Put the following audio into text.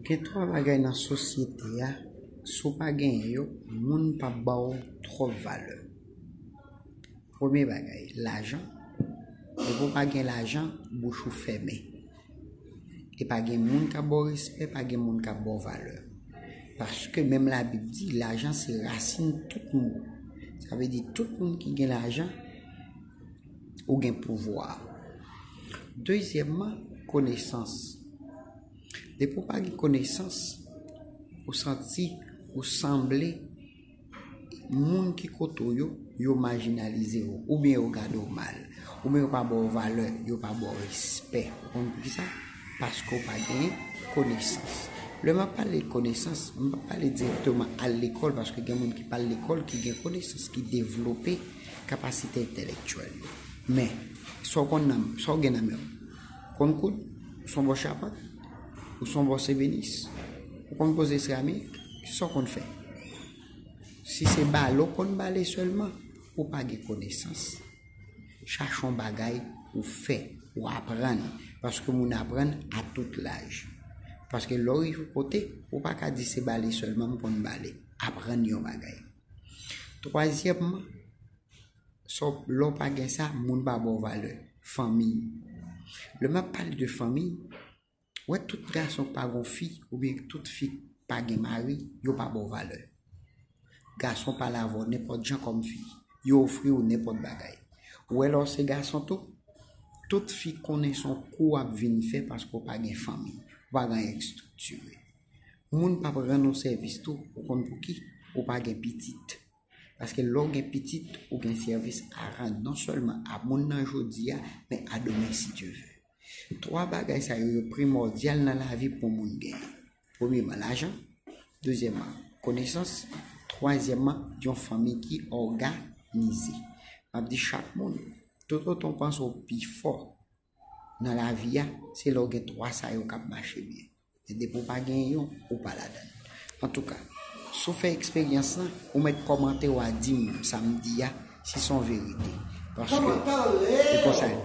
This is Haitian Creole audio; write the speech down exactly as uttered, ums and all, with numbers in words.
Gen twa bagay nan sosyete a, si w pa genyen yo, moun p ap ba w twòp valè. Premye bagay, lajan. Depi w pa gen lajan, bouch ou fèmen. E pa gen moun k ap ba w respè, pa gen moun k ap ba w valè. Paske menm Labib di, lajan se rasin tout mo. Sa vle di, tout moun ki gen lajan, ou gen pouvwa. Dezyèmman, konesans. Depi w pa gen konesans, ou santi ou sanble moun ki kote w yo, yo majinalize w, oubyen yo gade w mal, oubyen yo pa ba w valè, yo pa ba w respè. Ou konn poukisa? Paske w pa gen konesans. Lè m ap pale de konesans, m pa pale dirèkteman al lekòl, paske gen moun ki pa al lekòl, ki gen konesans, ki devlope kapasite entèlektyèl yo. Men, sa w konn nan, sa w gen nan men w? Konn koud? Ou s on bò chapant? Ou s on bò sebenis? Ou konn poze seramik? Kisa w konn fè? Si se bale w konn bale sèlman, ou pa gen konesans. Chache yon bagay ou fè, ou aprann. Paske moun aprann a tout laj. Paske lè w rive yon kote, ou pa ka di se bale sèlman m konn bale. Aprann yon bagay. Twazyèmman, sa w, lè w pa gen sa, moun pa ba w valè. Fanmi. Lè m ap pale de fanmi, wè tout gason k pa gen fi, oubyen tout fi k pa gen mari, yo pa ba w valè. Gason pale avè w nenpòt jan kòm fi. Yo ofri w nenpòt bagay. Ou wè lè w se gason tou, tout fi konnen se yon kou w ap vin fè paske w pa gen fanmi. Ou pa gen anyen k estriktire. Moun p ap rann ou sèvis tou, ou konn pouki? Ou pa gen pitit. Paske lè w gen pitit, ou gen sèvis a rann non sèlman a moun nan jodi a, men a demen si Dye vle. Twa bagay sa yo, yo primòdyal nan lavi pou moun genyen. Premyèman, lajan. Dezyèmman, konesans. Twazyèmman, yon fanmi ki òganize. M ap di chak moun, toutotan w panse w pi fò nan lavi a, se lè w gen twa sa yo k ap mache byen. Men depi w pa genyen yon, ou pa ladan l. Antouka, si w fè eksperyans lan, ou mèt kòmante w a di m sa m di a, si se yon verite. Paske, se konsa l ye.